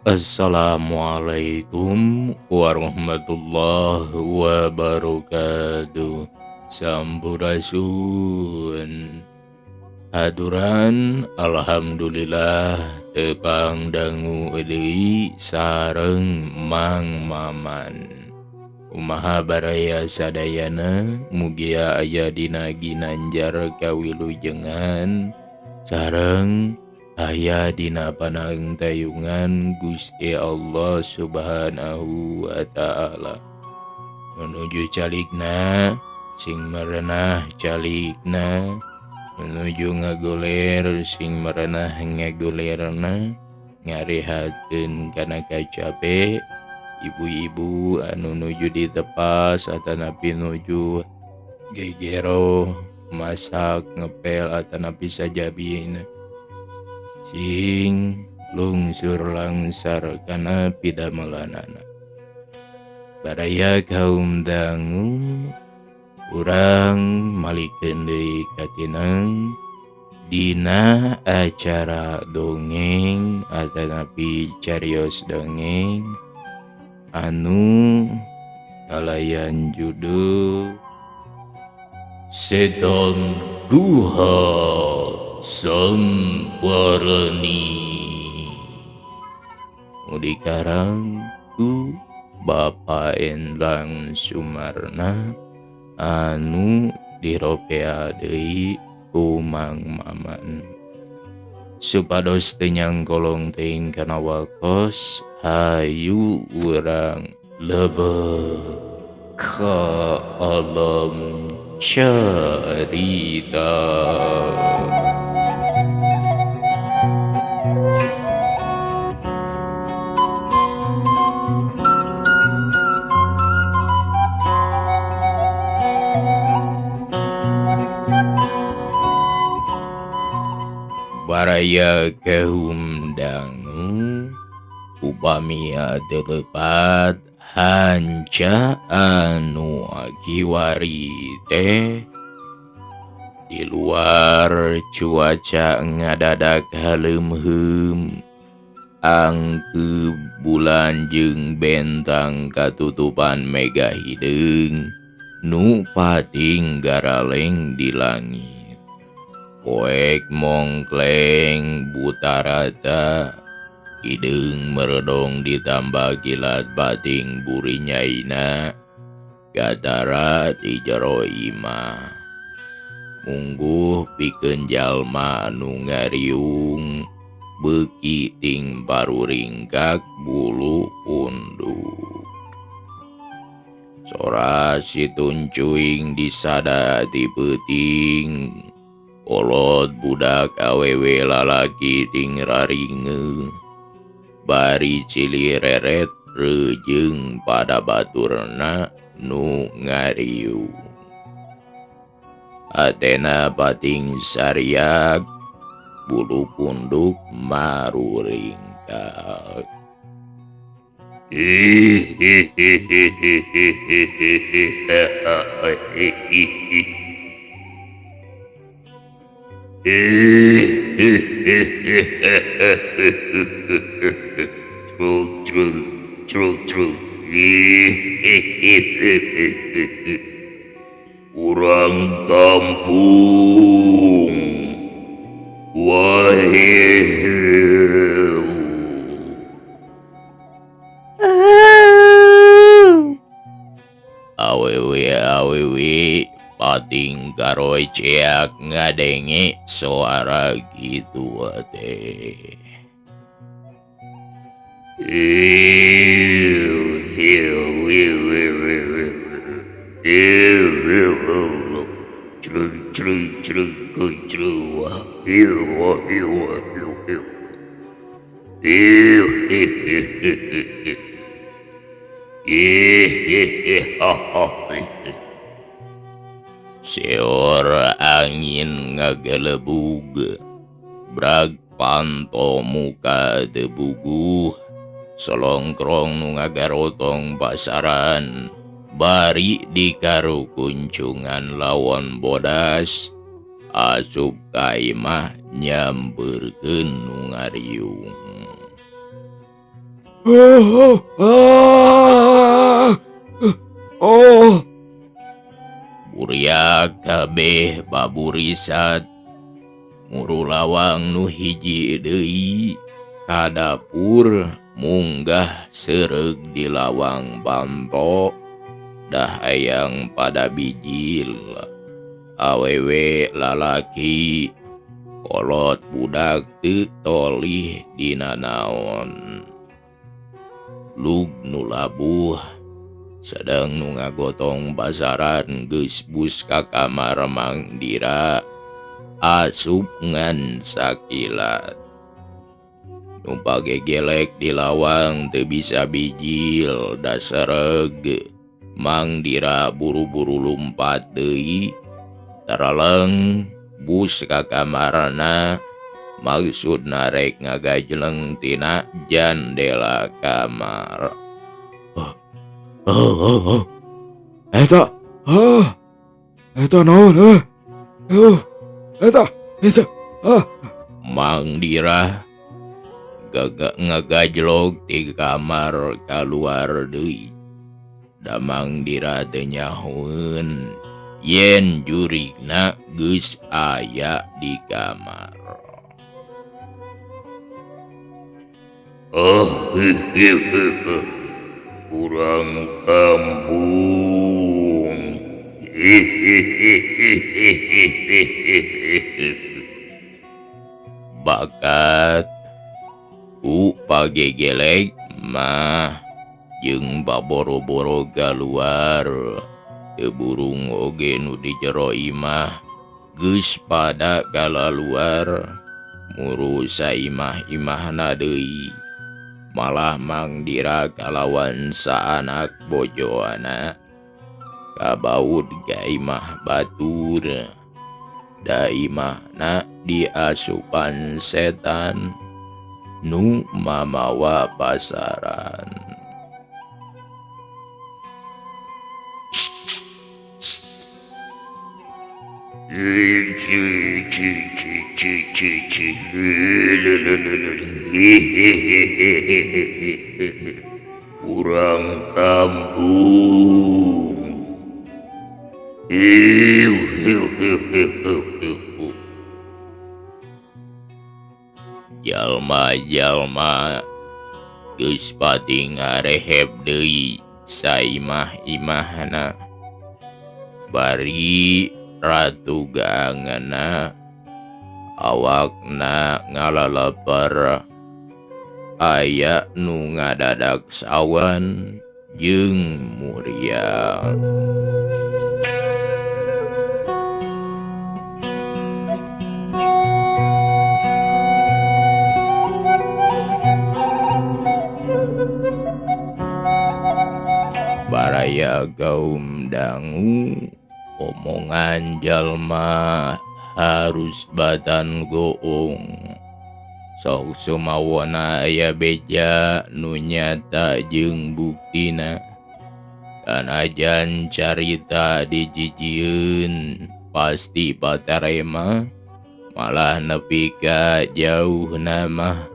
Assalamualaikum warahmatullahi wabarakatuh. Sampurasun. Aturan alhamdulillah tepang dangu deui sareng Mang Maman. Kumaha baraya sadayana mugia aya dina ginanjar kawilujengan sareng aya dina panangtayungan Gusti Allah Subhanahu wa ta'ala. Menuju calikna sing merenah calikna, menuju ngagoler sing merenah ngagolerna, ngarehatkeun kana kacape ibu-ibu anu nuju ditepas atanapi nuju gegero masak ngepel atanapi sajabina sing lungsur langsar kana pidamelanana. Baraya kaum dangu urang malikeun deui katineng dina acara dongeng atanapi carios dongeng anu kalayan judul Setan Guha Samparani. Dikarang ku Bapak Endang Sumarna anu diropea deui ku Mang Maman. Supados teu nyangkolong teuing kana waktos, hayu urang lebet ka alam carita. Baraya kaum dangu upami teu lepat hanca anu kiwari teh di luar cuaca ngadadak haleumheum, angke bulan jeung bentang katutupan mega hideung nu pating garaleng di langit. Poek mongkleng buta rata, hideung meredong ditambah kilat bating buri nyaina gatara di jero imah. Mungguh pikeun jalma anu ngariung beuki ting paruringkak bulu punduk. Sora situncuing disada ti peuting, kolot budak awewe lalaki ting raringe, bari cilireret rejeung pada baturna nu ngariung. Atena pating sariak, bulu punduk maruringkak. Truk truk truk truk. Urang kampung wahil. Awewe awewe pating karoceak ngadenge suara gitu teh. Seor angin ngagelebug, brag panto muka debuguh, solongkrong nu ngagarotong pasaran, bari dikaru kuncungan lawon bodas, asup ka imah nyampeurkeun nu ngariung. Oh, ah, oh. Buriak kabeh baburisat muru lawang nu hiji deui ka dapur munggah seureug di lawang panto dah hayang pada bijil awewe lalaki kolot budak teu tolih dina naon. Lug nu labuh sedang nu ngagotong basaran geus bus ka kamar Mang Dira asup ngan sakilat. Nu pagegelek di lawang teu bisa bijil da sereg. Mang Dira buru-buru lumpat deui taraleng bus ka kamarna maksudna rek ngagajleng tina jandela kamar. Oh, oh, oh. Eta, ah, eta naon, eh? Oh, eta, eta, ah. Mang Dira gagak ngagajlog ti kamar kaluar deui. Da Mang Dira teu nyahoeun yen jurigna geus aya di kamar. Oh, kurang kampung. Bakat ku pagegelek mah jeung baboro-boro kaluar. Teu burung oge nu di jero imah geus pada kalaluar muru saimah-imahna deui. Malah Mang Dira kalawan saanak bojoana kabaud ka imah batur. Da imahna diasupan setan nu mamawa pasaran. Kurang kampung. Jalma-jalma geus pati ngareheb deui saimah-imahna. Bari ratu gaangana awakna ngalalaper aya nu ngadadak sawan jeung muriang. Baraya gaum dangu omongan jalma harus batan goong. Sok sumawona aya beja nu nyata jeung buktina. Kanajan carita dijijieun pasti patarema malah nepi ka jauhna mah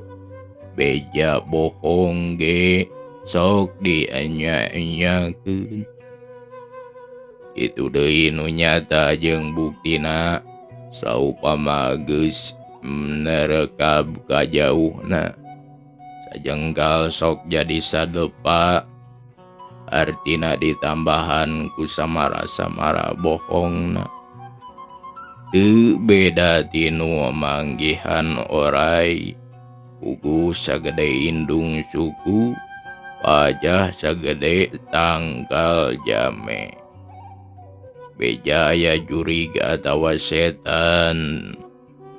beja bohong ge sok dianya-anyakeun. Kitu deui nu nyata jeung buktina saupama geus nerekab ka jauhna sajengkal sok jadi sadepa artina ditambahan ku samara-samara bohongna. Teu beda tinu manggihan orai pugu sagede indung suku pajah sagede tangkal jame. Beja aya jurig atawa setan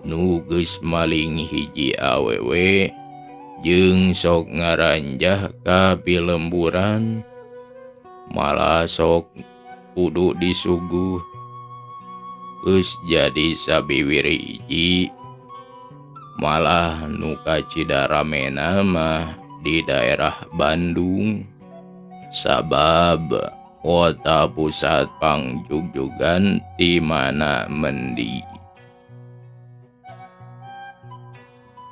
nu geus maling hiji awewe jeung sok ngaranjah ka pilemburan malah sok kudu disuguh geus jadi sabiwir hiji malah nu kacida ramena mah di daerah Bandung sabab kota pusat pangjugjugan di mana mendi.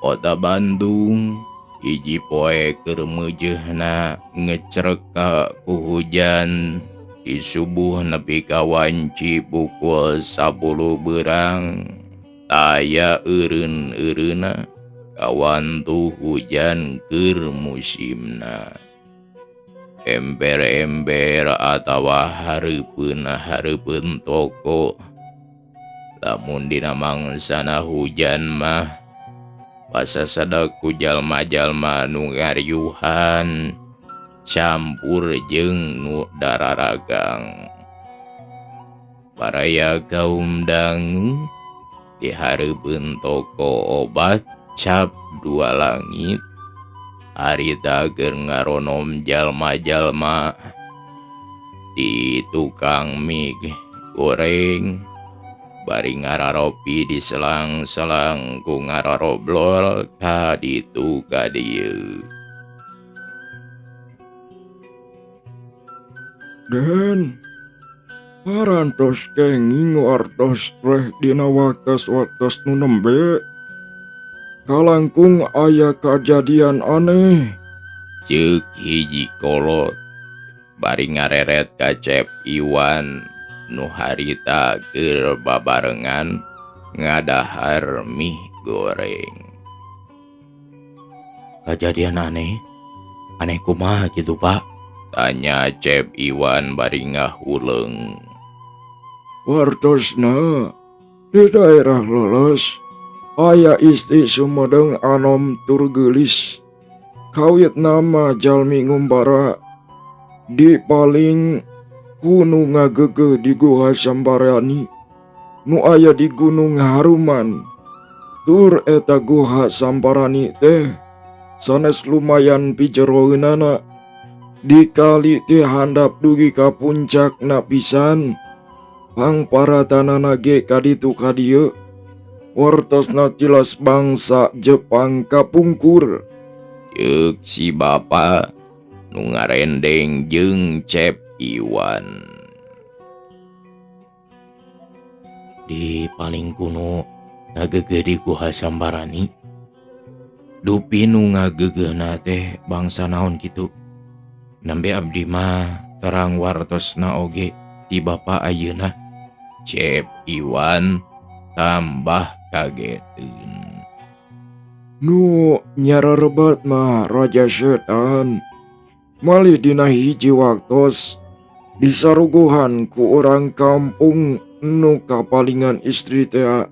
Kota Bandung Hiji poe keur meujeuhna ngecreka ku hujan di subuh nepi ka wanci pukul 10 beurang taya eureun-eureunna kawantu hujan keur musimna. Ember-ember atawa hareupeun-hareupeun toko lamun dina mangsana hujan mah pasasedak ku jalma-jalma nu ngariuhan campur jeung nu dararagang. Baraya kaum dangu di hareupeun toko obat cap dua langit harita keur ngaronom jalma-jalma di tukang mie goreng bari ngararopi di selang-selang ku ngararoblol ka ditu ka dieu. Den parantos kenging wartos reh dina waktos-waktos nu nembe kalangkung aya kajadian aneh. Ceuk hiji kolot bari ngareret ka Cep Iwan nu harita keur babarengan ngadahar mie goreng. Kajadian aneh? Aneh kumaha kitu, Pak? Tanya Cep Iwan bari ngahuleung. Wartosna di daerah Leles aya istri Sumedang anom tur geulis. Kawit nama jalmi ngumbara di paling ku nu ngagegeh di Guha Sambarani nu aya di Gunung Haruman. Tur eta Guha Sambarani teh sanes lumayan pijeroeunana dikali teh handap dugi ka puncakna pisan. Pangparatanana ge kaditu ka dieu. Wartosna tilas bangsa Jepang kapungkur. Ceuk si bapa nu ngarendeng jeung Cep Iwan. Di paling kuno ngagegeh di Guha Sambarani. Dupi nu ngagegehna teh bangsa naon kitu. Nembe abdi mah terang wartosna oge ti bapa ayeuna. Cep Iwan tambah kageteun. Nu nyararebat mah Raja Setan. Malih dina hiji waktos disaruguhan ku urang kampung nu kapalingan istri tea.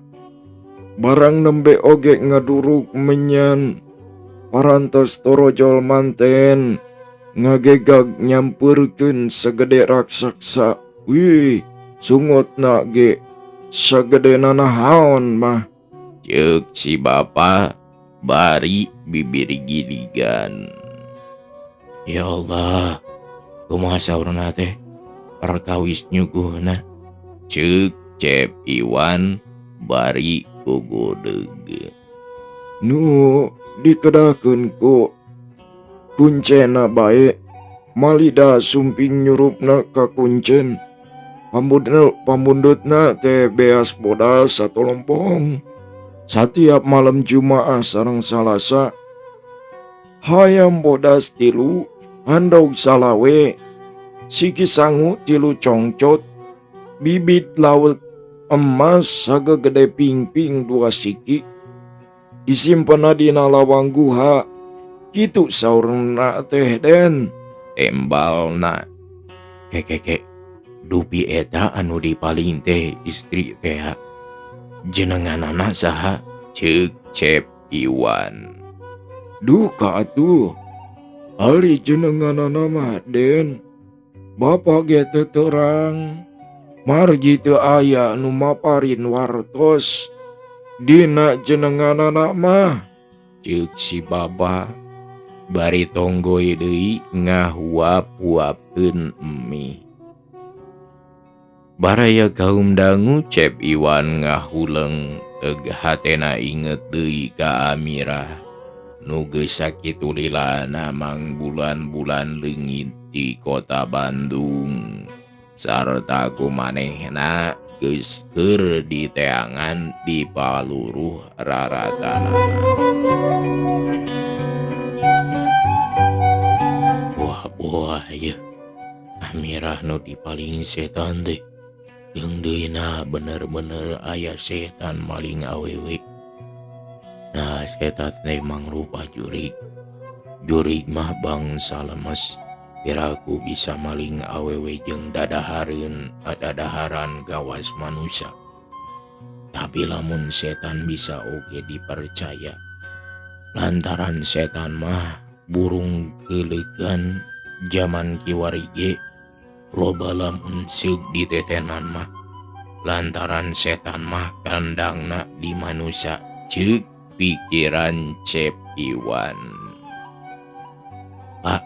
Barang nembe oge ngaduruk menyan parantos torojol manten ngagegag nyampeurkeun segede raksasa. Wih, sungutna ge sagede nanahaon mah. Ceuk si bapa bari bibir giligan. Ya Allah, kumaha saurna teh perkawis nyuguhna. Ceuk Cep Iwan bari gogodeg. Nu dikedakeun ku kuncena bae malida sumping nyurupna ka kuncen. Pambundutna teh beas bodas satu lompong. Satiap malam Jumaah sareng Salasa hayam bodas 3, handog salawe, siki sangu 3 congcot, bibit laut emas sagede pingping 2 siki disimpen dina lawang guha. Kitu saurna teh Den. Tembalna kekeke dupi eta anu dipaling teh istri teh jenenganana saha? Ceuk Cep Iwan. Duka atuh ari jenenganana mah Den. Bapak ge teu terang margi teu aya nu maparin wartos dina jenenganana mah. Ceuk si baba bari tonggoi deui ngahuap-huapkeun mie. Baraya kaum dangu Cep Iwan ngahuleng teg hatena inget deui ka Amirah nu geus sakitu lilana mangbulan-bulan leungit di kota Bandung sarta ku manehna geus keur diteangan di paluruh raratanana. Yeuh, Amirah nu dipaling setan teh. Jeung deuna bener-bener aya setan maling awewe. Nah, setan teh mangrupa jurig. Jurig mah bangsa lemes. Piraku bisa maling awewe jeung dadaharan gawas manusia. Tapi lamun setan bisa oge dipercaya. Lantaran setan mah burung keulegan zaman kiwari ge loba lamun seug ditetenan mah. Lantaran setan mah kandangna di manusia, ceuk pikiran Cep Iwan. Pak,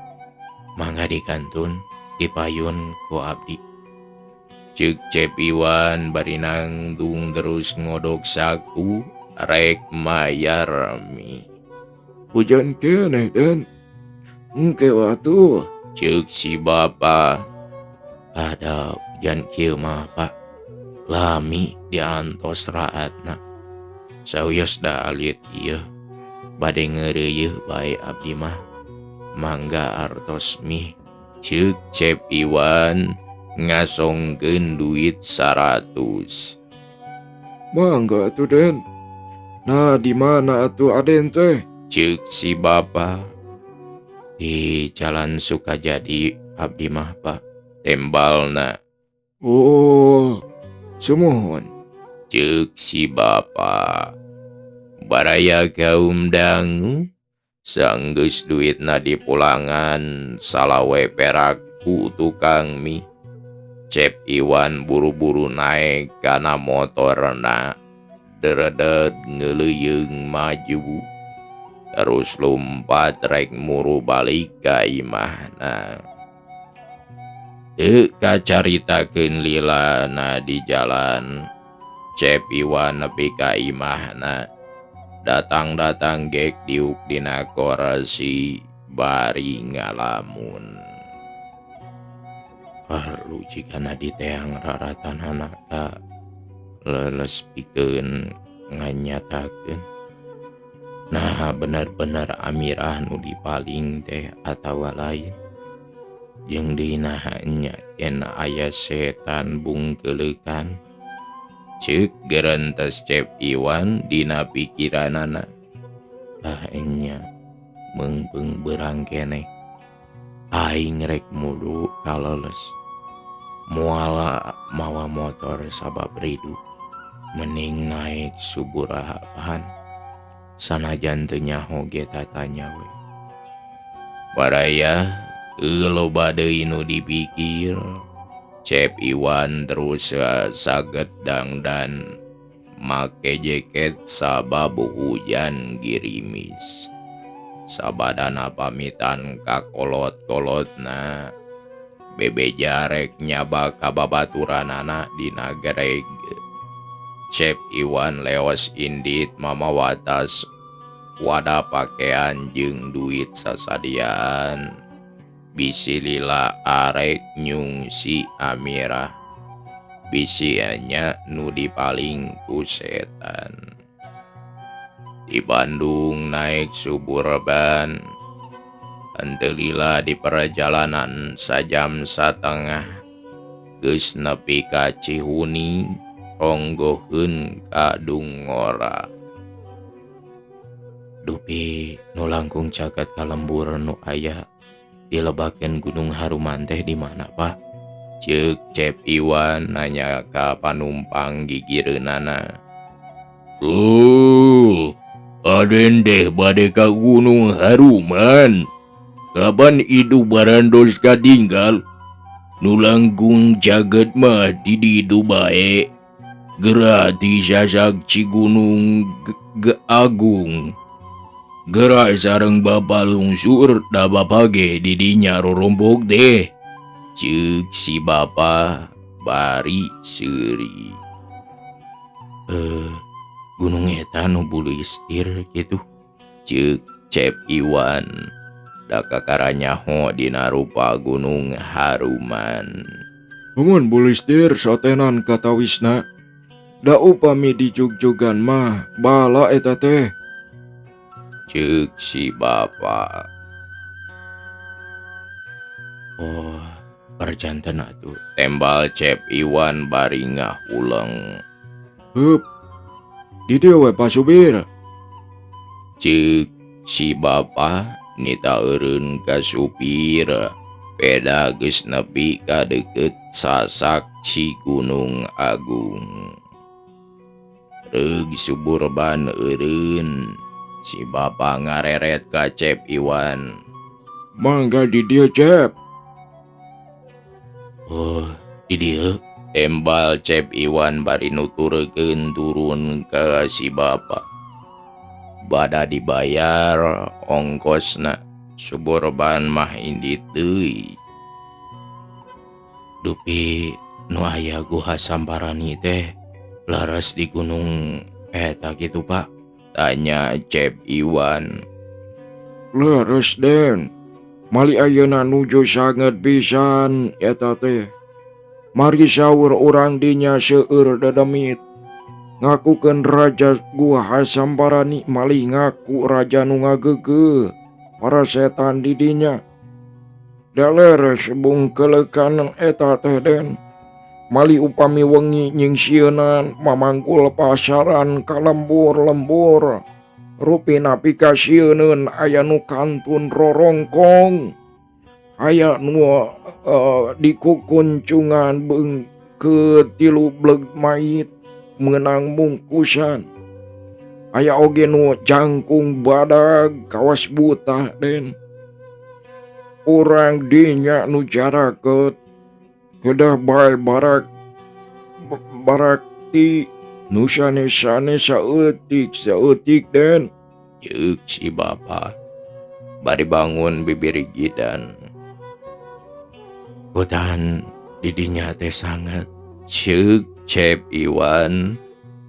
mangga dikantun dipayun ku abdi. Ceuk Cep Iwan bari nangtung terus ngodok saku rek mayar mie. Hujan keneh Den. Engke atuh. Ceuk si bapa. Ada hujan kieu mah Pak. Lami diantos raatna. Sawios da alit ieu. Bade ngeureuyeun bae abdi mah. Mangga artos mie. Ceuk Cep Iwan ngasongkeun duit 100. Mangga atuh Den. Nah di mana atuh Aden teh? Ceuk si bapa. Di Jalan Sukajadi abdi mah Pak. Tembalna. Oh, sumuhun. Ceuk si bapa. Baraya kaum dangu sanggeus duitna dipulangan salawe perak ku tukang mie. Cep Iwan buru-buru naek kana motorna. Deredet ngeleuyeung maju. Terus lompat rek muru balik ka imahna. Teu kacaritakeun lilana di jalan. Cep Iwan nepi ka imahna. Datang-datang gek diuk dina korsi bari ngalamun. Perlu jigana diteang raratanana ka leles pikeun nganyatakeun. Nah bener-bener Amirah nu dipaling teh atawa lain. Jeung dina nya yen aya setan bungkeleukan. Ceuk gerentes Cep Iwan dina pikiranana. Ah enya meungpeung beurang keneh. Aing rek muru kaleles. Moal mawa motor sabab ridu. Mending naik suburahan. Sanajan teu nyaho ge tatanya we. Baraya loba deui nu dipikir. Cep Iwan terus saget dangdan make jaket sabab hujan girimis. Sabadana pamitan ka kolot-kolotna. Bebeja rek nyaba ka babaturanana dina gereg. Cep Iwan leos indit mamawa tas wadah pakaian jeung duit sasadian. Bisi lila arek nyungsi Amirah. Bisi nya nu dipaling ku setan. Di Bandung naik suburban. Henteu lila di perjalanan sajam satengah. Geus nepi ka Cihuni, ronggoheun ka Dungora. Dupi nu langkung caket ka lembur nu aya dilebakeun Gunung Haruman teh di mana Pak? Ceuk Cep Iwan nanya ka panumpang gigireunana. Oh, Aden deh bade ka Gunung Haruman. Kapan itu barandos katinggal? Nu langkung caket mah di ditu bae. Geura tisasak Cigunung Agung. Geura sareng bapa lungsur da bapa ge di dinya rorompok teh. Ceuk si bapa bari seuri. Gunung eta nu bulistir kitu. Ceuk Cep Iwan. Da kakara nyaho dina rupa Gunung Haruman. Mun bulistir sotenan katawisna. Da upami dijugjugan mah bala eta teh. Ceuk si bapa. Oh perjanten atuh tembal Cep Iwan bari ngahuleng. Hup. Di dieu we Pak Supir. Ceuk si bapa nita eureun ka supir. Peda geus nepi ka deukeut sasak si Gunung Agung. Reug suburban eureun. Si bapa ngareret ka Cep Iwan. Mangga di dieu Cep. Oh, di dieu tembal Cep Iwan bari nuturkeun turun ka si bapa. Bada dibayar ongkosna. Suburban mah indit deui. Dupi nu aya Guha Samparani teh laras di gunung eta kitu Pak? Tanya Cep Iwan. Leres Den. Mali ayeuna nuju sanget pisan eta teh. Mari saur urang dinya seueur dedemit. Ngakukeun raja Guha Samparani malih ngaku raja nu ngageugeuh para setan di dinya. Da leres bungkeulekan eta teh Den. Mali upami wengi nyingsieunan mamangkul pasaran ka lembur-lembur. Rupina pikasieuneun aya nu kantun rorongkong. Aya nu dikukuncungan beungkeut tilu bleg mayit meunang mungkusan. Aya oge nu jangkung badag kawas buta Den. Urang dinya nu jarakeut kedah bae barakti nu sanes-sanes saeutik saeutik Den. Yeuk si bapa bari bangun bibirigidan. Hutan didinya teh sangat. Ceuk Cep Iwan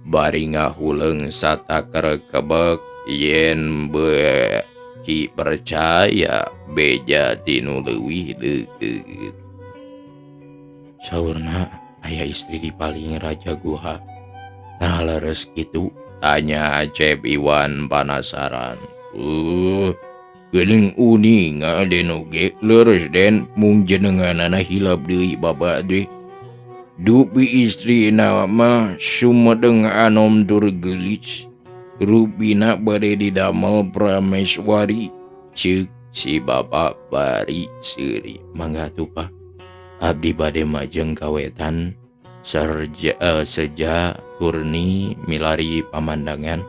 bari ngahuleung sataker kebek yen beki percaya beja tinu leuwih deukeut. Saurna aya istri di paling raja guha. Nah leres kitu? Tanya Cep Iwan panasaran. Geuning uning Den oge leres Den mung jenenganana hilap deui bapa teh. Dupi istri mah sumedeng anom tur geulis. Rupina bade didamel prameswari. Ceuk si bapa bari seuri. Mangga atuh Pak. Abdi bade majeng kawetan seja kurni milari pamandangan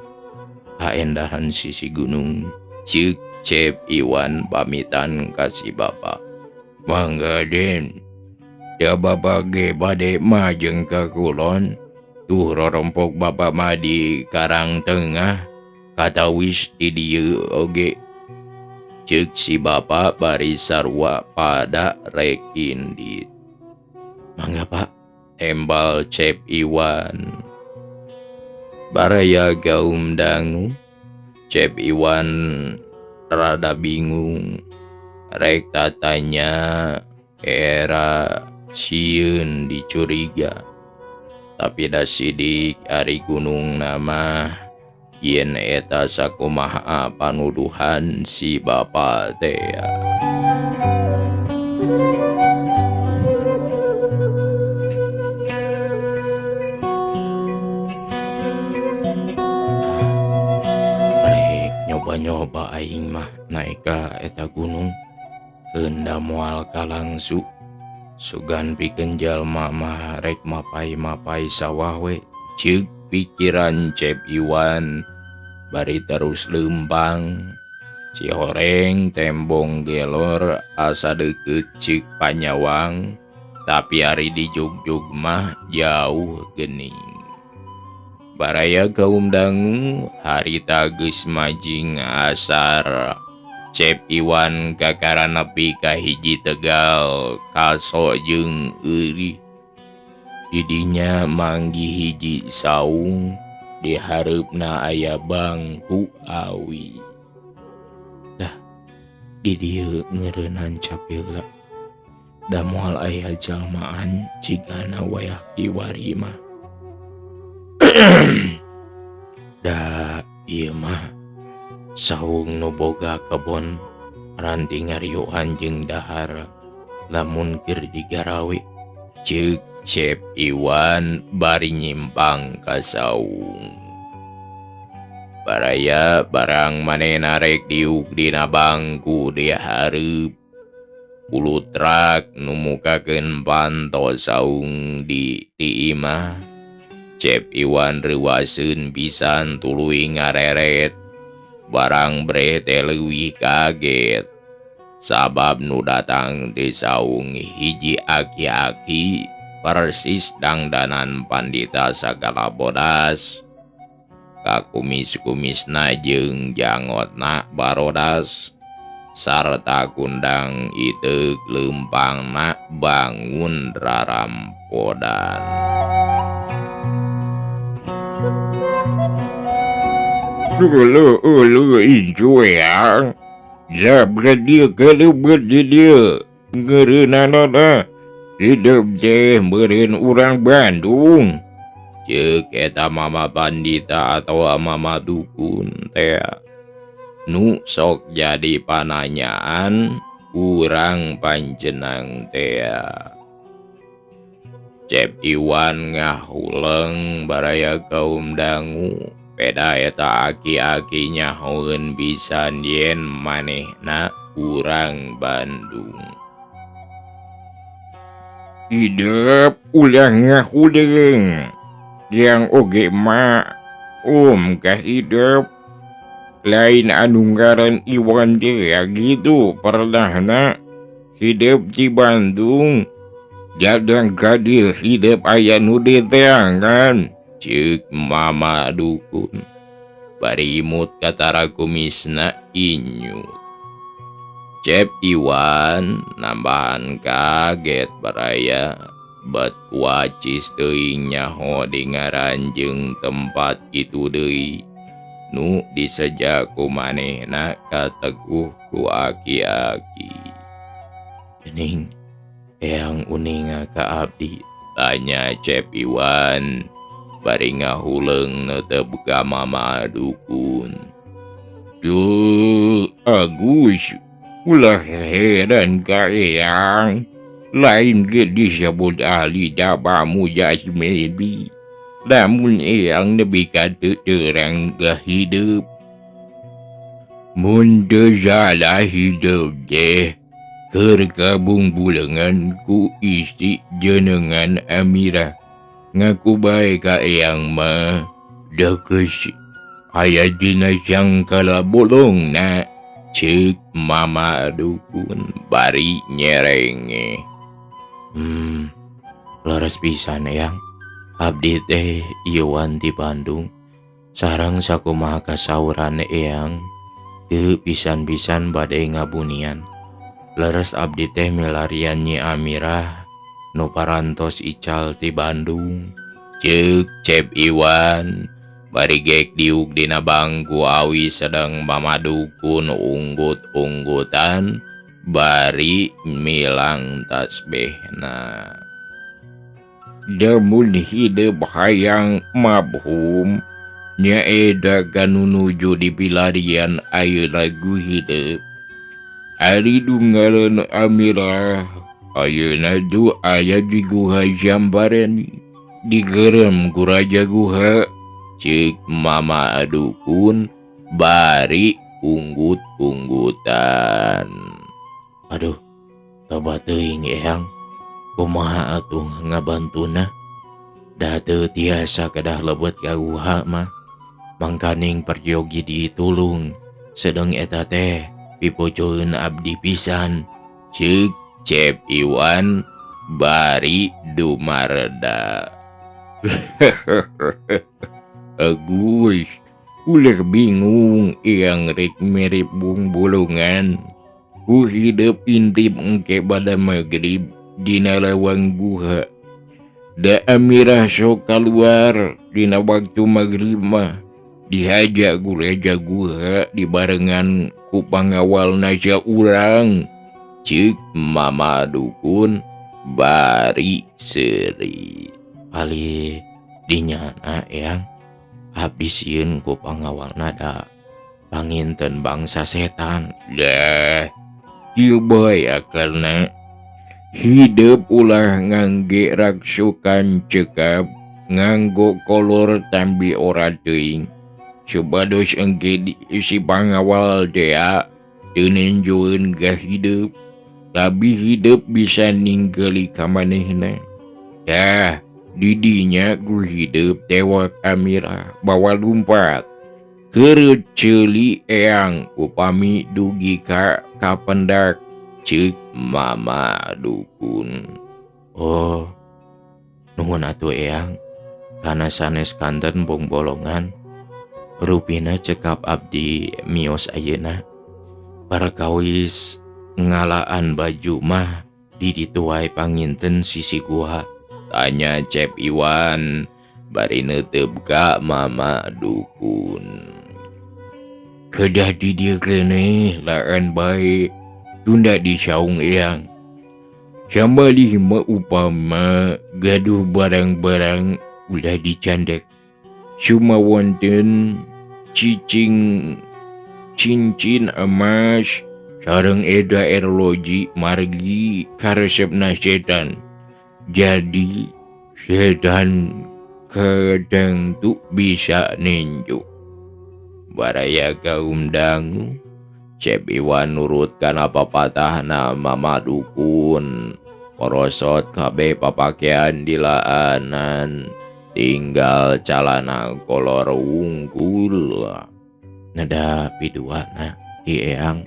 kaendahan sisi gunung. Ceuk Cep Iwan pamitan ka si bapa. Mangga Den. Ya bapa ge bade majeng ka kulon. Tuh rorompok bapa mah di Karang Tengah katawis di dieu oge. Ceuk si bapa bari sarua pada rek indit. Mangga Pak, tembal Cep Iwan. Baraya gaum dangu. Cep Iwan rada bingung. Rek tatanya era sieun dicuriga. Tapi da sidik ari gunung nama yen eta sakumaha panuduhan si bapa teh. Rek nyoba-nyoba aing mah naik ka eta gunung keun da moal kalangsu. Sugan pikeun jalma mah rek mapai-mapai sawah we. Ceuk pikiran Cep Iwan bari terus leumpang. Cihoreng tembong gelor asa deukeut ceuk panyawang, tapi ari dijugjug mah jauh geuning. Baraya kaum dangu harita geus majing asar. Cep Iwan kakara nepi ka hiji tegal kaso jeung eurih. Didinya manggih hiji saung di hareupna aya bangku awi. Dah di dieu ngeureunnan capeula. Da moal aya jalmaan cigana wayah kiwari mah. Da ieu mah saung nu boga kebon ranting ngariuhan jeung dahar lamun keur digarawe ceuk Cep Iwan bari nyimpang ka saung. Baraya barang manehna rek diuk dina bangku di hareup kulutrak nu mukakeun panto saung di ti imah. Cep Iwan reuwaseun pisan tuluy ngareret. Barang bre teh leuwih kaget sabab nu datang di saung hiji aki-aki persis dangdanan pandita sagala bodas. Kakumis-kumisna jeung jangotna barodas sarta kundang iteuk leumpangna bangun rarampodan. Ulu ulu incu ya. Ya berdia kalau berdia ngereunana hidup teh meureun urang Bandung. Ceuk eta mama pandita atawa mama dukun teh nu sok jadi pananyaan urang panjenang teh. Cep Iwan ngahuleng baraya kaum dangu peda eta aki-aki nyahoeun pisan yen manehna urang Bandung. Hidup ulah ngahuleng yang oge ma kah hidup lain anu ngaran Iwan teh gitu pernahna hidup di Bandung jadang kadir hidup aya nu diteangan ceuk mama dukun bari imut katara kumisna inyut. Cep Iwan nambahan kaget baraya bat kuacis teuing nyaho di ngaran jeung tempat kitu deui nu diseja ku manehna kateguh ku aki-aki. Geuning eyang uninga ka abdi tanya Cep Iwan bari ngahuleung neuteup ka mama dukun. Duh Agus ulah heran ka eyang lain ge disebut ahli daba mujasmedi lamun eyang nepi ka teu terang ka hidup. Mun teu salah hidup teh keur kabungbulengan ku istri jenengan Amirah. Ngaku bae ka eyang mah deukes aya dina sangkala bolongna ceuk mama dukun bari nyerenge. Leres pisan eyang abdi teh Iwan di Bandung sareng sakumaha kasauran eyang teu pisan-pisan bade ngabunian. Leres abdi teh milarian Nyi Amirah nu parantos ical ti Bandung ceuk Cep Iwan bari gek diuk dina bangku awi sedang mama dukun unggut-unggutan bari milang tasbihna. Lamun hidup hayang mabhum nyaeta kanu nuju di pilarian ayeuna lagu hidup. Ari dungareun Amirah ayeuna du aya di guha Jambarani digerem ku raja guha ceuk mama dukun bari unggut-unggutan. Aduh, toba teuing eyang kumaha atuh ngabantuna da teu tiasa kedah lebet ka guha mah mangkaning peryogi ditulung sedeng eta teh pipojoeun abdi pisan ceuk Cep Iwan bari dumarda. Agus ulah bingung eyang rek mirip bungbulungan ku hidup intip engke pada magrib dina lawang guha. Da Amirah sok kaluar dina waktu magrib mah dihaja ku raja guha dibarengan ku pangawalna saurang ceuk mama dukun bari seuri. Ali dinyana eyang abdi sieun ku pangawalna da panginten bangsa setan. Dah kieu bae akalna. Hidup ulah ngangge raksukan cekap nganggo kolor tambi ora teuing supados engke si pangawal dea teu ninjueun ka hidup tapi hidup bisa ninggali ka manehna. Tah didinya ku hidup tewak Amirah bawa lumpat kereut ceuli eyang upami dugi ka kapendak ceuk Mama Dukun. Oh, nuhun atuh eyang kana sanes kanten bongbolongan rupina cekap abdi mios ayeuna parakawis ngalaan baju mah di ditu wae panginten sisi guha, tanya Cep Iwan bari neuteup ka Mama Dukun. Kedah di dieu keneh laan bae tunda di saung eyang. Samalih mah upama gaduh barang-barang ulah dicandek. Cuma wonten cicing cincin emas sareng eda erloji margi karesepna setan. Jadi setan kadang tu bisa ninju. Baraya kaum dangu Cep Iwan nurut kana papatahna Mama Dukun. Porosot kabeh papakean dilaanan tinggal calana kolor wungkul. Neda piduana di eyang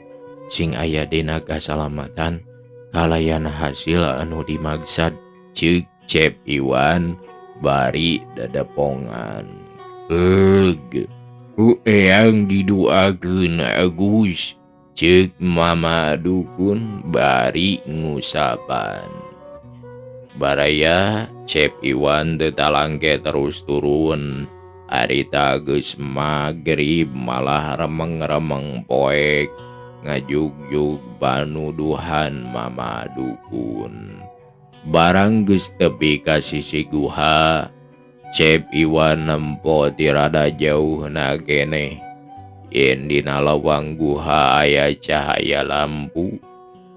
sing aya dina kasalamatan kalayan hasil anu dimaksad, ceuk Cep Iwan bari dadepongan. Eug, ku eyang diduakeun Agus, ceuk Mama Dukun bari ngusapan. Baraya Cep Iwan teu talangke terus turun. Harita geus magrib malah remeng-remeng poek ngajugjug panuduhan Mama Dukun. Barang geus tepi ka sisi guha, Cep Iwan nempo ti rada jauhna keneh. Yen dina lawang guha aya cahaya lampu,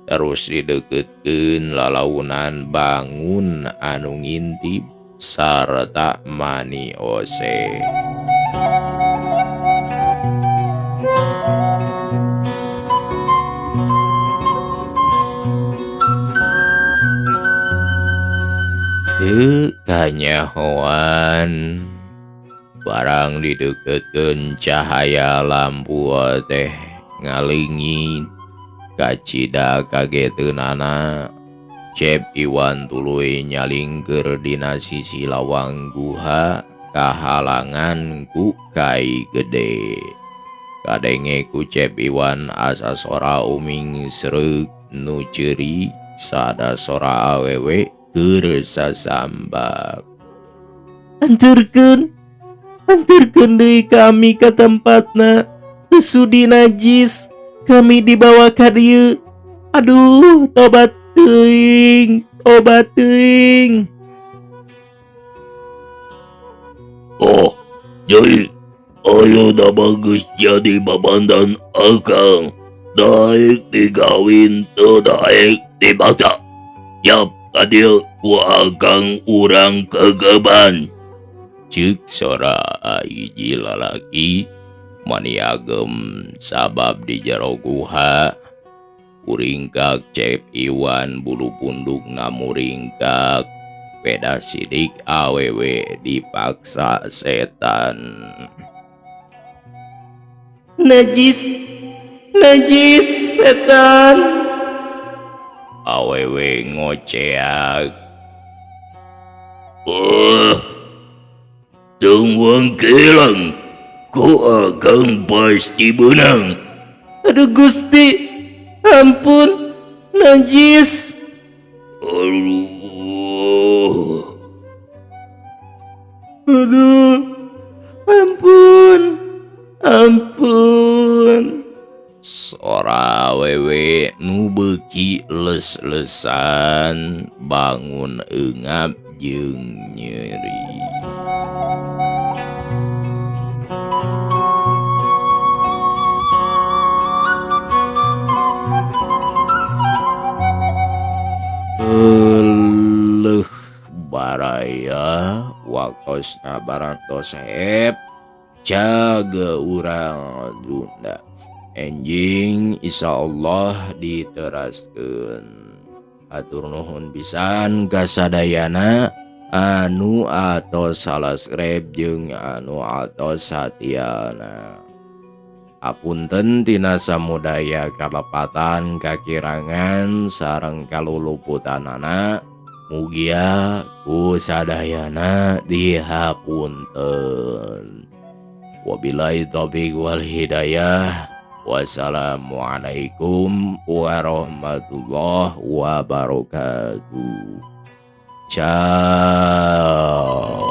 terus dideukeutkeun lalaunan bangun anu ngintip sarta mani ose. Teu kanyahoan barang dideukeutkeun cahaya lampu teh ngalingit kacida kageteunana. Cep Iwan tuluy nyalingkeur dina sisi lawang guha kahalangan ku kai gede. Kadenge ku Cep Iwan asa sora uming sreuk nu ceuri sada sora awewe keur sasambak. Anturkeun, anturkeun deui kami ka tempatna. Teu sudi najis, kami dibawa ka dieu. Aduh, tobat teuing, tobat teuing. Oh, jadi ayeuna bagus jadi babandan akang. Daek digawin teu daek dibaksa. Yap, adil ku akang urang kegeban. Ceuk sora hiji lalaki maniagem sabab di jero guha. Uringkak Cep Iwan bulu pundukna muringkak peda sidik awewe dipaksa setan. Najis, najis setan. Awewe ngoceak. Tungwang kelang, ku akang pasti benang. Aduh Gusti, ampun, najis. Aduh. Aduh, ampun, ampun. Sora awewe nu beuki les-lesan bangun eungap jeung nyeri. Carotosna barantos hep caga urang Sunda. Enjing Insya Allah diteraskeun. Atur nuhun pisan kasadayana anu atos subscribe jeung anu atos satiana. Apunten tina samudaya kalepatan kakirangan sareng kaluluputanana, mugia ku sadayana dihapunten. Wabillahi taufik wal hidayah. Wassalamualaikum warahmatullahi wabarakatuh. Ciao.